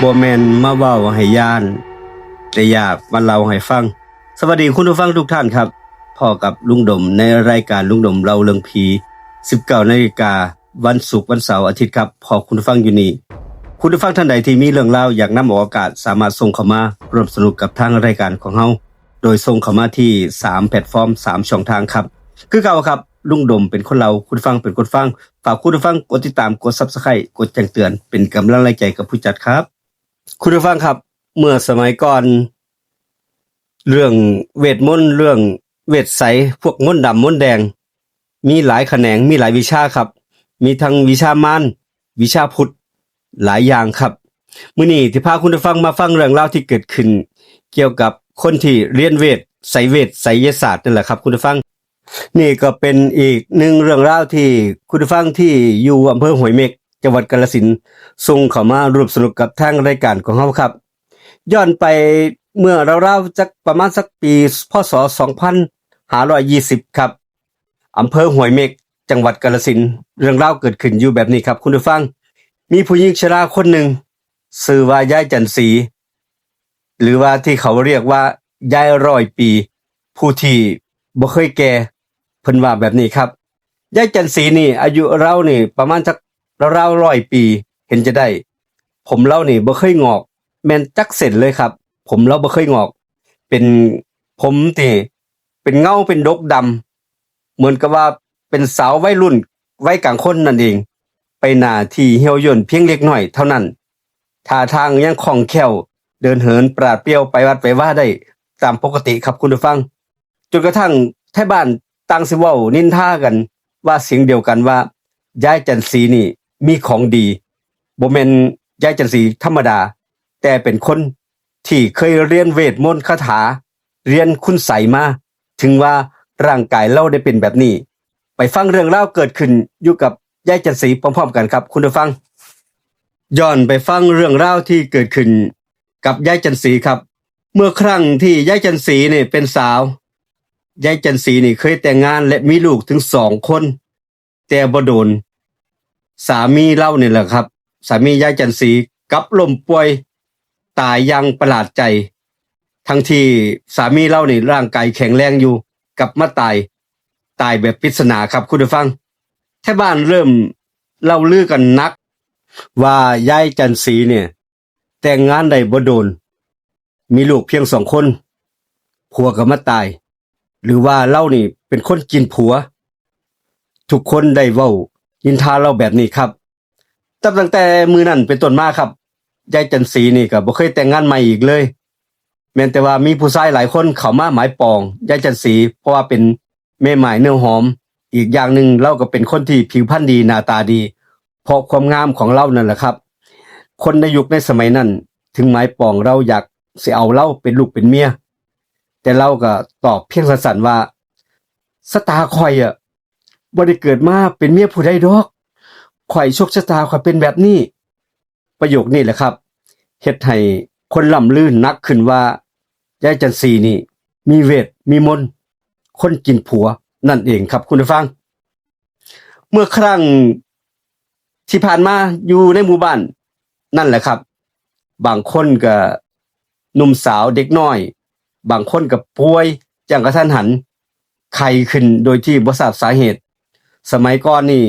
ບໍ່ແມ່ນມາເວົ້າໃຫ້ຢ້ານ, ແຕ່ຢາກມາເລົ່າໃຫ້ຟັງ. ສະຫວັດດີຄຸນຜູ້ຟັງທຸກທ່ານຄັບ. ພໍ້ກັບລຸງດົມໃນລາຍການລຸງດົມເລົ່າເລື່ອງຜີ, ສິບເກົ້ານາລິກາ ວັນສຸກ, ວັນເສົາ, ອາທິດຄັບ. ພໍ້ຄຸນຜູ້ຟັງຢູ່ນີ້. ຄຸນຜູ້ຟັງທ່ານໃດທີ່ມີເລື່ອງລາວຢາກນຳອອກອາກາດ, ສາມາດສົ່ງເຂົ້າມາຮ່ວມສະໜຸກກັບທາງລາຍການຂອງເຮົາ ໂດຍສົ່ງເຂົ້າມາທີ່ສາມແພລດຟອມ, ສາມຊ່ອງທາງຄັບ. ຄືເກົ່າຄັບ, ລຸງດົມເປັນຄົນເລົ່າ, ຄຸນຜູ້ຟັງເປັນຄົນຟັງ. ຝາກຄຸນຜູ້ຟັງກົດຕິດຕາມ, ກົດ Subscribe, ກົດແຈ້ງເຕືອນ, ເປັນກຳລັງແຮງໃຈກັບຜູ້ຈັດຄັບ. ຄຸນຜູ້ຟັງຄັບ, ເມື່ອສະໄໝກ່ອນ ເລື່ອງເວດມົນ, ເລື່ອງເວດໄສ, ພວກມົນດຳມົນແດງ ມີຫຼາຍຂະແໜງ, ມີຫຼາຍວິຊາຄັບ. ມີທັງວິຊາມານ, ວິຊາພຸດ, ຫຼາຍຢ່າງຄັບ. ມື້ນີ້ທີ່ພາຄຸນຜູ້ຟັງມາຟັງເລື່ອງລາວທີ່ເກີດຂຶ້ນກ່ຽວກັບຄົນທີ່ລຽນເວດ, ໄສເວດ, ໄສຍະສາດນັ້ນແຫຼະຄັບຄຸນຜູ້ຟັງ. ນີ້ກໍເປັນອີກໜຶ່ງເລື່ອງລາວທີ່ຄຸນຜູ້ຟັງທີ່ຢູ່ອຳເພີຫ້ວຍເມັກ ຈັງຫວັດກາລະສິນ ສົ່ງເຂົ້າມາຮ່ວມສະໜຸກກັບທາງລາຍການຂອງເຮົາຄັບ. ຍ້ອນໄປເມື່ອລາວໆຈັກປະມານສັກປີ ພ.ສ. ສອງພັນຫ້າຮ້ອຍຊາວ ຄັບ. ອຳເພີຫ້ວຍເມັກ ຈັງຫວັດກາລະສິນ. ເລື່ອງລາວເກີດຂຶ້ນຢູ່ແບບນີ້ຄັບຄຸນຜູ້ຟັງ. ມີຜູ້ຍິງຊະລາຄົນໜຶ່ງ ຊື່ວ່າຍາຍຈັນສີ ຫຼືວ່າທີ່ເຂົາຮຽກວ່າຍາຍຮ້ອຍປີ ຜູ້ທີ່ບໍ່ເຄີຍແກ່, ເພິ່ນວ່າແບບນີ້ຄັບ. ຍາຍຈັນສີນີ້ ອາຍຸລາວນີ້ປະມານຈັກລາວໆຮ້ອຍປີ ເຫັນຈະໄດ້. ຜົມລາວນີ້ບໍ່ເຄີຍງອກແມ່ນຈັກເສັ້ນເລີຍຄັບ. ຜົມລາວບໍ່ເຄີຍງອກ, ເປັນຜົມທີ່ເປັນເງົາເປັນດົກດຳ ເໝືອນກັບວ່າເປັນສາວໄວລຸ້ນໄວກາງຄົນນັ້ນເອງ. ໃບໜ້າທີ່ຫ່ຽວຍ່ນພຽງເລັກນ້ອຍເທົ່ານັ້ນ, ທ່າທາງຍັງຄ່ອງແຄ້ວ, ເດີນເຫີນປາດປ່ຽວໄປວັດໄປວາໄດ້ຕາມປົກກະຕິຄັບຄຸນຜູ້ຟັງ. ຈົນກະທັ່ງໄທບ້ານຕ່າງຊິເວົ້ານິນທາກັນວ່າສຽງດຽວກັນວ່າ ຍາຍຈັນສີນີ້ມີຂອງດີ, ບໍ່ແມ່ນຍາຍຈັນສີທຳມະດາ, ແຕ່ເປັນຄົນທີ່ເຄີຍຮຽນເວດມົນຄາຖາ, ຮຽນຄຸນໄສມາ, ເຖິງວ່າຮ່າງກາຍລາວໄດ້ເປັນແບບນີ້. ໄປຟັງເລື່ອງລາວເກີດຂຶ້ນຢູ່ກັບຍາຍຈັນສີພ້ອມໆກັນຄັບຄຸນຜູ້ຟັງ. ຍ້ອນໄປຟັງເລື່ອງລາວທີ່ເກີດຂຶ້ນກັບຍາຍຈັນສີຄັບ. ເມື່ອຄັ້ງທີ່ຍາຍຈັນສີນີ້ເປັນສາວ, ຍາຍຈັນສີນີ້ເຄີຍແຕ່ງງານ ແລະ ມີລູກເຖິງສອງຄົນ. ແຕ່ບໍ່ດົນ ສາມີລາວນີ້ແຫຼະຄັບ, ສາມີຍາຍຈັນສີກັບລົ້ມປ່ວຍຕາຍຢ່າງປະຫຼາດໃຈ, ທັງທີ່ສາມີລາວນີ້ຮ່າງກາຍແຂງແຮງຢູ່, ກັບມາຕາຍ, ຕາຍແບບປິດສະໜາຄັບຄຸນຜູ້ຟັງ. ໄທບ້ານເລີ່ມເລົ່າລືກັນໜັກວ່າ ຍາຍຈັນສີນີ້ ແຕ່ງງານໄດ້ບໍ່ດົນ, ມີລູກພຽງສອງຄົນ, ຜົວກໍມາຕາຍ, ຫຼືວ່າລາວນີ້ເປັນຄົນກິນຜົວ. ທຸກຄົນໄດ້ເວົ້ານິນທາລາວແບບນີ້ຄັບ. ນັບຕັ້ງແຕ່ມື້ນັ້ນເປັນຕົ້ນມາຄັບ, ຍາຍຈັນສີນີ້ກໍບໍ່ເຄີຍແຕ່ງງານໃໝ່ອີກເລີຍ. ແມ່ນແຕ່ວ່າມີຜູ້ຊາຍຫຼາຍຄົນເຂົ້າມາໝາຍປອງຍາຍຈັນສີ, ເພາະວ່າເປັນ ແມ່ໝ້າຍເນື້ອຫອມ. ອີກຢ່າງໜຶ່ງ, ລາວກໍເປັນຄົນທີ່ຜິວພັນດີ, ໜ້າຕາດີ, ເພາະຄວາມງາມຂອງລາວນັ້ນແຫຼະຄັບ. ຄົນໃນຍຸກໃນສະໄໝນັ້ນ ເຖິງໝາຍປອງລາວ, ຢາກຊິເອົາລາວເປັນລູກເປັນເມຍ, ແຕ່ລາວກໍຕອບພຽງສັ້ນໆວ່າ, ຊະຕາຂ້ອຍອະ ບໍ່ໄດ້ເກີດມາເປັນເມຍຜູ້ໃດດອກ, ຂ້ອຍ ໂຊກຊະຕາຂ້ອຍເປັນແບບນີ້. ປະໂຫຍກນີ້ແຫຼະຄັບ ເຮັດໃຫ້ຄົນລ່ຳລືໜັກຂຶ້ນວ່າ ຍາຍຈັນສີນີ້ມີເວດມີມົນ, ຄົນກິນຜົວນັ້ນເອງຄັບຄຸນຜູ້ຟັງ. ເມື່ອຄັ້ງທີ່ຜ່ານມາຢູ່ໃນໝູ່ບ້ານນັ້ນແຫຼະຄັບ, ບາງຄົນກໍໜຸ່ມສາວເດັກນ້ອຍ, ບາງຄົນກໍປ່ວຍຢ່າງກະທັນຫັນ, ໄຂ້ຂຶ້ນໂດຍທີ່ບໍ່ຊາບສາເຫດ. ສະໄໝກ່ອນນີ້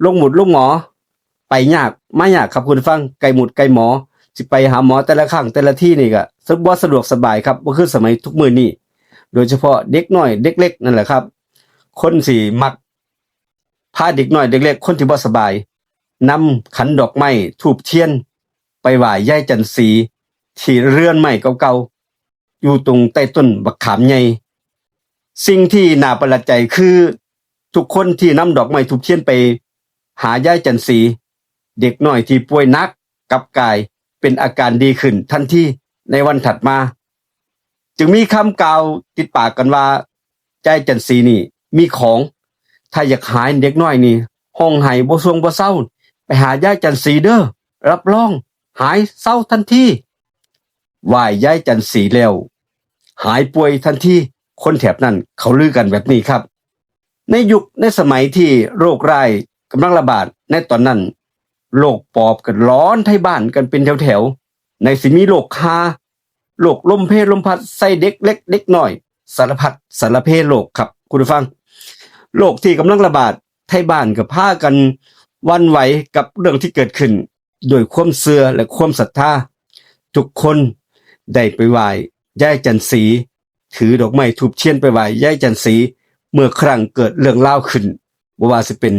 ລົງໝົດລົງໝໍ ໄປຍາກມາຍາກຄັບຄຸນຜູ້ຟັງ, ໄກໝົດໄກໝໍ, ຊິໄປຫາໝໍແຕ່ລະຄັ້ງແຕ່ລະທີນີ້ກະສະ ບໍ່ສະດວກສະບາຍຄັບ, ບໍ່ຄືສະໄໝທຸກມື້ນີ້. ໂດຍສະເພາະເດັກນ້ອຍເດັກເລັກນັ້ນແຫຼະຄັບ, ຄົນຊິມັກພາເດັກນ້ອຍເດັກເລັກ ຄົນທີ່ບໍ່ສະບາຍ ນຳຂັນດອກໄມ້ທູບທຽນໄປໄຫວ້ຍາຍຈັນສີທີ່ເຮືອນໄມ້ເກົ່າໆ ຢູ່ຕົງໃຕ້ຕົ້ນບັກຂາມໃຫຍ່. ສິ່ງທີ່ໜ້າປະຫຼາດໃຈຄື ທຸກຄົນທີ່ນຳດອກໄມ້ທູບທຽນໄປຫາຍາຍຈັນສີ, ເດັກນ້ອຍທີ່ປ່ວຍໜັກກັບກາຍເປັນອາການດີຂຶ້ນທັນທີໃນວັນຖັດມາ. ຈຶ່ງມີຄຳກ່າວຕິດປາກກັນວ່າ ຍາຍຈັນສີນີ້ມີຂອງ, ຖ້າຢາກຫາຍເດັກນ້ອຍນີ້ ຮ້ອງໄຫ້ບໍ່ຊ່ວງບໍ່ເຊົາ, ໄປຫາຍາຍຈັນສີເດີ້, ຮັບຮອງຫາຍເຊົາທັນທີ. ໄຫວ້ຍາຍຈັນສີແລ້ວ ຫາຍປ່ວຍທັນທີ, ຄົນແຖບນັ້ນເຂົາລືກັນແບບນີ້ຄັບ. ໃນຍຸກໃນສະໄໝທີ່ໂລກຮ້າຍກຳລັງລະບາດໃນຕອນນັ້ນ, ໂລກປອບກໍຫຼອນໄທບ້ານກັນເປັນແຖວ ໃນຊິມີໂລກຮາ ໂລກລົມເພລົມພັດ ໃສ່ເດັກເລັກເດັກນ້ອຍ ສາລະພັດສາລະເພໂລກ ຄັບ ຄຸນຜູ້ຟັງ. ໂລກທີ່ກຳລັງລະບາດ ໄທບ້ານກໍພາກັນຫວັ່ນໄຫວກັບເລື່ອງທີ່ເກີດຂຶ້ນ ດ້ວຍຄວາມເຊື່ອ ແລະ ຄວາມສັດທາ. ທຸກຄົນໄດ້ໄປໄຫວ້ຍາຍຈັນສີ ຖືດອກໄມ້ທູບທຽນໄປໄຫວ້ຍາຍຈັນສີ ເມື່ອຄັ້ງເກີດເລື່ອງລາວຂຶ້ນ. ບໍ່ວ່າຊິເປັນ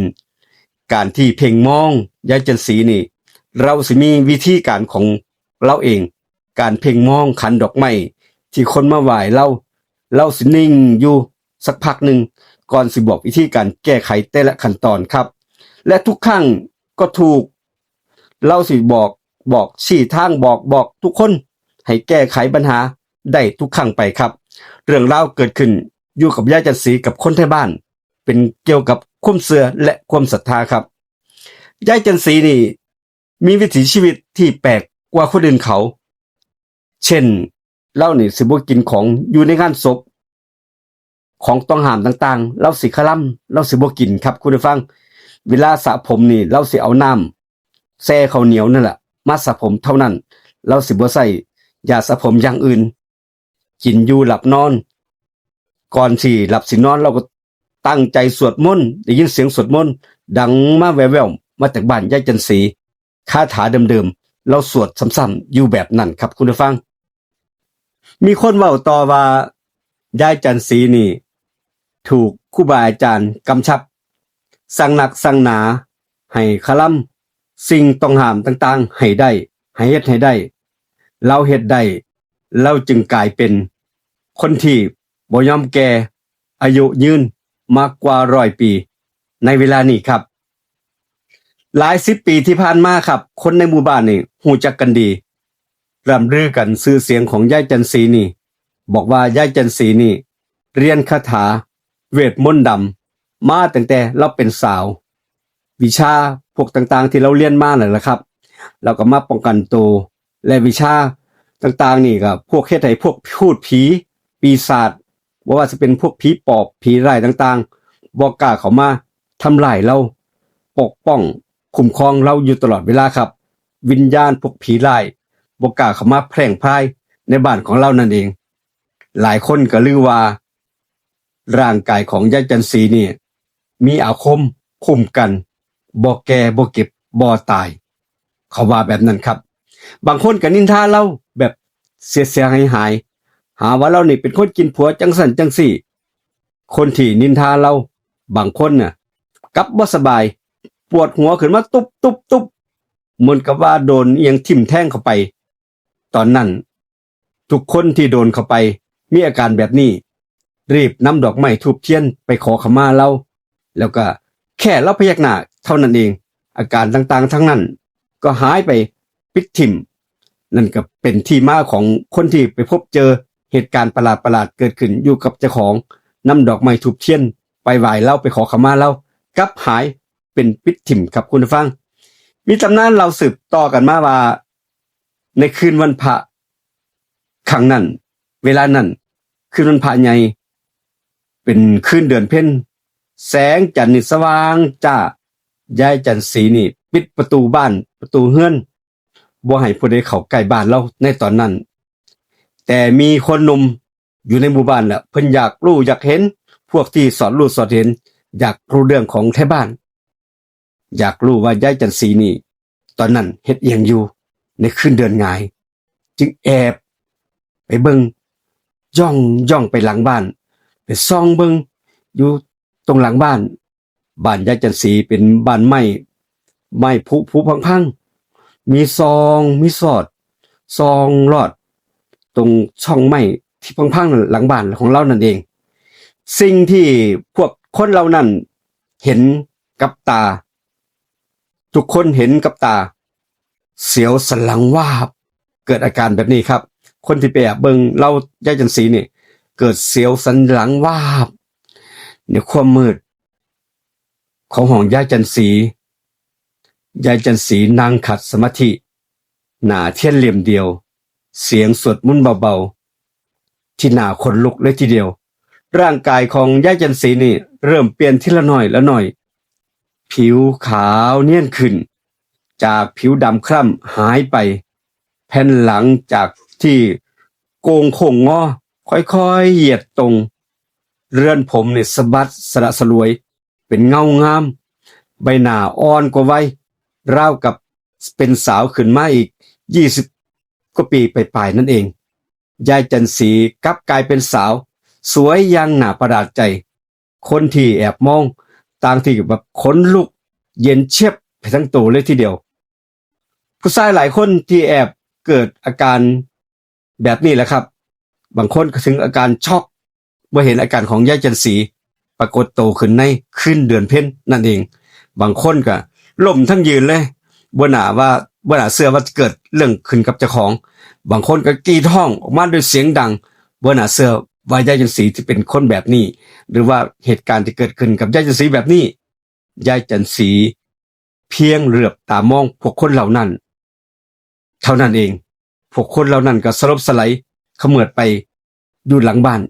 ການທີ່ເພ່ງມອງ ຍາຍຈັນສີນີ້ ລາວຊິມີວິທີການຂອງລາວເອງ. ການເພ່ງມອງຂັນດອກໄມ້ທີ່ຄົນມາໄຫວ້ລາວ ລາວຊິນິ່ງຢູ່ສັກພັກໜຶ່ງ ກ່ອນຊິບອກວິທີການແກ້ໄຂແຕ່ລະຂັ້ນຕອນ ຄັບ. ແລະ ທຸກຄັ້ງກໍຖືກ ລາວຊິບອກ ບອກຊີ້ທາງ ບອກ ບອກທຸກຄົນໃຫ້ແກ້ໄຂບັນຫາໄດ້ທຸກຄັ້ງໄປ ຄັບ. ເລື່ອງລາວເກີດຂຶ້ນຢູ່ກັບຍາຍຈັນສີກັບຄົນໄທບ້ານ ເປັນກ່ຽວກັບຄວາມເຊື່ອ ແລະ ຄວາມສັດທາ ຄັບ. ຍາຍຈັນສີນີ້ ມີວິຖີຊີວິດທີ່ແປກກວ່າຄົນອື່ນເຂົາ ເຊັ່ນ ລາວນີ້ຊິບໍ່ກິນຂອງຢູ່ໃນງານສົບ ຂອງຕ້ອງຫ້າມຕ່າງໆ ລາວຊິຄະລຳ ລາວຊິບໍ່ກິນ ຄັບ ຄຸນຜູ້ຟັງ. ເວລາສະຜົມນີ້ ລາວຊິເອົານ້ຳແຊ່ເຂົ້າໜຽວນັ້ນລະມາສະຜົມເທົ່ານັ້ນ ລາວຊິບໍ່ໃຊ້ຢາສະຜົມຢ່າງອື່ນ. ກິນຢູ່ ຫຼັບນອນ. ກ່ອນຊິຫຼັບຊິນອນ ລາວກໍຕັ້ງໃຈສວດມົນ ໄດ້ຍິນສຽງສວດມົນດັງມາແວ່ວໆ ມາຈາກບ້ານຍາຍຈັນສີ. ຄາຖາເດີມໆ ລາວສວດຊ້ຳໆຢູ່ແບບນັ້ນ ຄັບ ຄຸນຜູ້ຟັງ. ມີຄົນເວົ້າຕໍ່ວ່າ ຍາຍຈັນສີນີ້ ຖືກຄູບາອາຈານກຳຊັບ ສັ່ງໜັກສັ່ງໜາໃຫ້ຄະລຳສິ່ງຕ້ອງຫ້າມຕ່າງໆໃຫ້ໄດ້ ໃຫ້ເຮັດໃຫ້ໄດ້. ລາວເຮັດໄດ້ ລາວຈຶ່ງກາຍເປັນຄົນທີ່ບໍ່ຍອມແກ່ ອາຍຸຍືນມາກວ່າຮ້ອຍປີໃນເວລານີ້ຄັບ. ຫຼາຍສິບປີທີ່ຜ່ານມາຄັບ ຄົນໃນໝູ່ບ້ານນີ້ຮູ້ຈັກກັນດີ ລ່ຳລືກັນຊື່ສຽງຂອງຍາຍຈັນສີນີ້ ບອກວ່າຍາຍຈັນສີນີ້ ຮຽນຄາຖາເວດມົນດຳມາຕັ້ງແຕ່ລາວເປັນສາວ. ວິຊາພວກຕ່າງໆທີ່ລາວຮຽນມານັ້ນລະຄັບ ລາວກໍມາປ້ອງກັນໂຕ ແລະ ວິຊາຕ່າງໆນີ້ກໍພວກເຮັດໃຫ້ພວກພູດຜີປີສາດ ບໍ່ວ່າຊິເປັນພວກຜີປອບຜີຮ້າຍຕ່າງໆ ບໍ່ກ້າເຂົ້າມາທຳລາຍລາວ ປົກປ້ອງຄຸ້ມຄອງລາວຢູ່ຕະຫຼອດເວລາຄັບ. ວິນຍານພວກຜີຮ້າຍບໍ່ກ້າເຂົ້າມາແພ່ງພາຍໃນບ້ານຂອງລາວນັ້ນເອງ. ຫຼາຍຄົນກໍລືວ່າ ຮ່າງກາຍຂອງຍາຍຈັນສີນີ້ມີອາຄົມຄຸ້ມກັນ ບໍ່ແກ່ ບໍ່ເຈັບ ບໍ່ຕາຍ ເຂົາວ່າແບບນັ້ນຄັບ. ບາງຄົນກໍນິນທາລາວແບບເສຍໆຫາຍໆ ຫາວ່າລາວນີ້ເປັນຄົນກິນຜົວຈັ່ງຊັ້ນຈັ່ງຊີ້. ຄົນທີ່ນິນທາລາວບາງຄົນນະ ກັບບໍ່ສະບາຍ ປວດຫົວຂຶ້ນມາຕຸບໆໆ ເໝືອນກັບວ່າໂດນອີ່ຫຍັງຖິ້ມແທງເຂົ້າໄປ. ຕອນນັ້ນ ທຸກຄົນທີ່ໂດນເຂົ້າໄປມີອາການແບບນີ້ ຣີບນຳດອກໄມ້ທູບທຽນໄປຂໍຂະມາລາວ ແລ້ວກໍແຄ່ລາວພະຍັກໜ້າເທົ່ານັ້ນເອງ ອາການຕ່າງໆທັງນັ້ນກໍຫາຍໄປປິດຖິ້ມ. ນັ້ນກໍເປັນທີ່ມາຂອງຄົນທີ່ໄປພົບເຈີເຫດການປະຫຼາດໆເກີດຂຶ້ນຢູ່ກັບເຈົ້າຂອງ ນຳດອກໄມ້ທູບທຽນໄປໄຫວ້ລາວ ໄປຂໍຂະມາລາວ ກັບຫາຍເປັນປິດຖິ້ມຄັບ ຄຸນຜູ້ຟັງ. ມີຕຳນານເລົ່າສືບຕໍ່ກັນມາວ່າ ໃນຄືນວັນພະຄັ້ງນັ້ນ ເວລານັ້ນຄືນວັນພະໃຫຍ່ ເປັນຄືນເດືອນເພັນ ແສງຈັນນີ້ສະຫວ່າງຈ້າ. ຍາຍຈັນສີນີ້ປິດປະຕູບ້ານ ປະຕູເຮືອນ ບໍ່ໃຫ້ຜູ້ໃດເຂົ້າໃກ້ບ້ານລາວໃນຕອນນັ້ນ. ແຕ່ມີຄົນໜຸ່ມຢູ່ໃນໝູ່ບ້ານລະ ເພິ່ນຢາກຮູ້ຢາກເຫັນ ພວກທີ່ສອດຮູ້ສອດເຫັນ ຢາກຮູ້ເລື່ອງຂອງໄທບ້ານ ຢາກຮູ້ວ່າຍາຍຈັນສີນີ້ ຕອນນັ້ນເຮັດອີ່ຫຍັງຢູ່ໃນຄືນເດືອນຫງາຍ ຈຶ່ງແອບໄປເບິ່ງ ຍ່ອງໆໄປຫຼັງບ້ານ ໄປສ່ອງເບິ່ງຢູ່ຕົງຫຼັງບ້ານ. ບ້ານຍາຍຈັນສີເປັນບ້ານໄມ້ ໄມ້ຜຸຜຸພັງໆ ມີຊ່ອງມີສອດ ຊ່ອງລອດ ຕົງຊ່ອງໄມ້ທີ່ພັງໆນັ້ນ ຫຼັງບ້ານຂອງລາວນັ້ນເອງ. ສິ່ງທີ່ພວກຄົນເຫຼົ່ານັ້ນເຫັນກັບຕາ ທຸກຄົນເຫັນກັບຕາ ສຽວສັນຫຼັງວາບ ເກີດອາການແບບນີ້ຄັບ. ຄົນທີ່ໄປແອບເບິ່ງລາວ ຍາຍຈັນສີນີ້ ເກີດສຽວສັນຫຼັງວາບ ໃນຄວາມມືດຂອງຫ້ອງຍາຍຈັນສີ. ຍາຍຈັນສີນັ່ງຂັດສະມາທິ ໜ້າທຽນເຫຼັ້ມດຽວ ສຽງສວດມົນເບົາໆ ທີ່ໜ້າຂົນລຸກເລີຍທີດຽວ. ຮ່າງກາຍຂອງຍາຍຈັນສີນີ້ເລີ່ມປ່ຽນທີລະໜ້ອຍລະໜ້ອຍ ຜິວຂາວນຽນຂຶ້ນ ຈາກຜິວດຳຄລ້ຳຫາຍໄປ ແພ ຜ່ນຫຼັງຈາກທີ່ໂກ່ງໂຄ້ງງໍ ຄ່ອຍໆຢຽດຕົງ, ເລືອນຜົມນີ້ສະບັດສະຫຼະສະຫຼວຍ ເປັນເງົາງາມ, ໃບໜ້າອ່ອນກວ່າໄວ ລາວກັບເປັນສາວຂຶ້ນມາອີກ ຊາວກວ່າປີປາຍໆນັ້ນເອງ. ຍາຍຈັນສີກັບກາຍເປັນສາວສວຍຢ່າງໜ້າປະຫຼາດໃຈ. ຄົນທີ່ແອບມອງຕ່າງທີ່ແບບຂົນລຸກເຢັນຊຽບໄປທັງໂຕເລີຍທີດຽວ. ຜູ້ຊາຍຫຼາຍຄົນທີ່ແອບເກີດອາການແບບນີ້ແຫຼະຄັບ. ບາງຄົນກໍເຖິງອາການຊັອກ ເມື່ອເຫັນອາການຂອງຍາຍຈັນສີປາກົດໂຕຂຶ້ນໃນຄືນເດືອນເພັນນັ້ນເອງ. ບາງຄົນກໍລົ້ມທັງຢືນເລີຍ ບໍ່ໜ້າວ່າ ບໍ່ໜ້າເຊື່ອວ່າຈະເກີດເລື່ອງຂຶ້ນກັບເຈົ້າຂອງ. ບາງຄົນກໍກຣີດຮ້ອງອອກມາດ້ວຍສຽງດັງ ບໍ່ໜ້າເຊື່ອວ່າຍາຍຈັນສີຈະເປັນຄົນແບບນີ້ ຫຼືວ່າເຫດການທີ່ເກີດຂຶ້ນກັບຍາຍຈັນສີແບບນີ້. ຍາຍຈັນສີພຽງເຫຼືອບຕາມອງພວກຄົນເຫຼົ່ານັ້ນເທົ່ານັ້ນເອງ, ພວກຄົນເຫຼົ່ານັ້ນກໍສະຫຼົບສະໄຫຼຂະເໝືອດໄປຢູ່ຫຼັງບ້ານ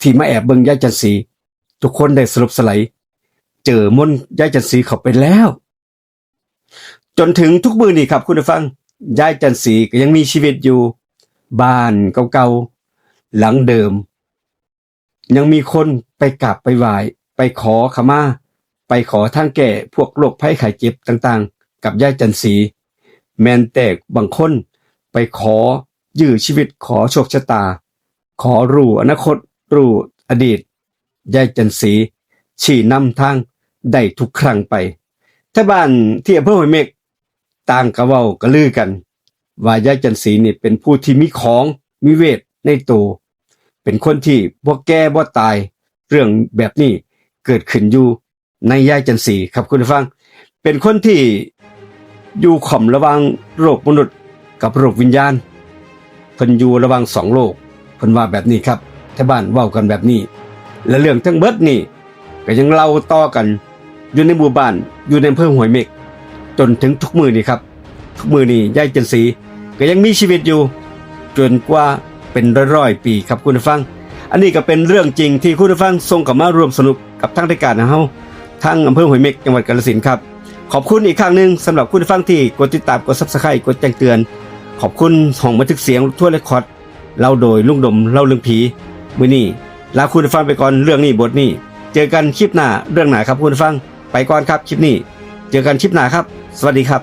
ທີ່ມາແອບເບິ່ງຍາຍຈັນສີ. ທຸກຄົນໄດ້ສະຫຼົບສະໄຫຼ ເຈີມົນຍາຍຈັນສີເຂົ້າໄປແລ້ວ. ຈົນເຖິງທຸກມື້ນີ້ຄັບຄຸນຜູ້ຟັງ, ຍາຍຈັນສີກໍຍັງມີຊີວິດຢູ່. ບ້ານເກົ່າໆຫຼັງເດີມ ຍັງມີຄົນໄປກາບໄປໄຫວ້ ໄປຂໍຂະມາ ໄປຂໍທາງແກ້ພວກໂລກໄພໄຂ້ເຈັບຕ່າງໆກັບຍາຍຈັນສີ. ແມ່ນແຕ່ບາງຄົນໄປຂໍຢື້ຊີວິດ, ຂໍໂຊກຊະຕາ, ຂໍຮູ້ອະນາຄົດ, ຮູ້ອະດີດ, ຍາຍຈັນສີຊີ້ນຳທາງໄດ້ທຸກຄັ້ງໄປ. ແຖວບ້ານທີ່ອຳເພີຫ້ວຍເມັກ ຕ່າງກໍເວົ້າກໍລືກັນວ່າ ຍາຍຈັນສີນີ້ເປັນຜູ້ທີ່ມີຂອງມີເວດໃນໂຕ, ເປັນຄົນທີ່ບໍ່ແກ່ບໍ່ຕາຍ. ເລື່ອງແບບນີ້ເກີດຂຶ້ນຢູ່ໃນຍາຍຈັນສີຄັບຄຸນຜູ້ຟັງ, ເປັນຄົນທີ່ຢູ່ຂ້ອມລະຫວ່າງໂລກມະນຸດກັບໂລກວິນຍານ. ເພິ່ນຢູ່ລະຫວ່າງສອງໂລກ, ເພິ່ນວ່າແບບນີ້ຄັບ, ແຖວບ້ານເວົ້າກັນແບບນີ້. ແລະເລື່ອງທັງເບິດນີ້ ກໍຍັງເລົ່າຕໍ່ກັນຢູ່ໃນໝູ່ບ້ານ, ຢູ່ໃນອຳເພີຫ້ວຍເມັກ ຈົນເຖິງທຸກມື້ນີ້ຄັບ. ທຸກມື້ນີ້ຍາຍຈັນສີກໍຍັງມີຊີວິດຢູ່ຈົນກວ່າເປັນຮ້ອຍໆປີຄັບຄຸນຜູ້ຟັງ. ອັນນີ້ກໍເປັນເລື່ອງຈິງທີ່ຄຸນຜູ້ຟັງສົ່ງເຂົ້າມາຮ່ວມສະໜຸກກັບທາງລາຍການຂອງເຮົາ ທາງອຳເພີຫ້ວຍເມັກ ຈັງຫວັດກາລະສິນຄັບ. ຂອບຄຸນອີກຄັ້ງໜຶ່ງສຳລັບຄຸນຜູ້ຟັງທີ່ກົດຕິດຕາມ, ກົດ Subscribe ກົດແຈ້ງເຕືອນ. ຂອບຄຸນຫ້ອງບັນທຶກສຽງ Tour Record ເລົ່າໂດຍລຸງດົມ ເລົ່າເລື່ອງຜີ. ມື້ນີ້ລາຄຸນຜູ້ຟັງໄປກ່ອນເລື່ອງນີ້ບົດນີ້. ເຈີກັນຄລິບໜ້າເລື່ອງໜ້າຄັບຄຸນຜູ້ຟັງ. ໄປກ່ອນຄັບຄລິບນີ້. ເຈີກັນຄລິບໜ້າຄັບ. ສະຫວັດດີຄັບ.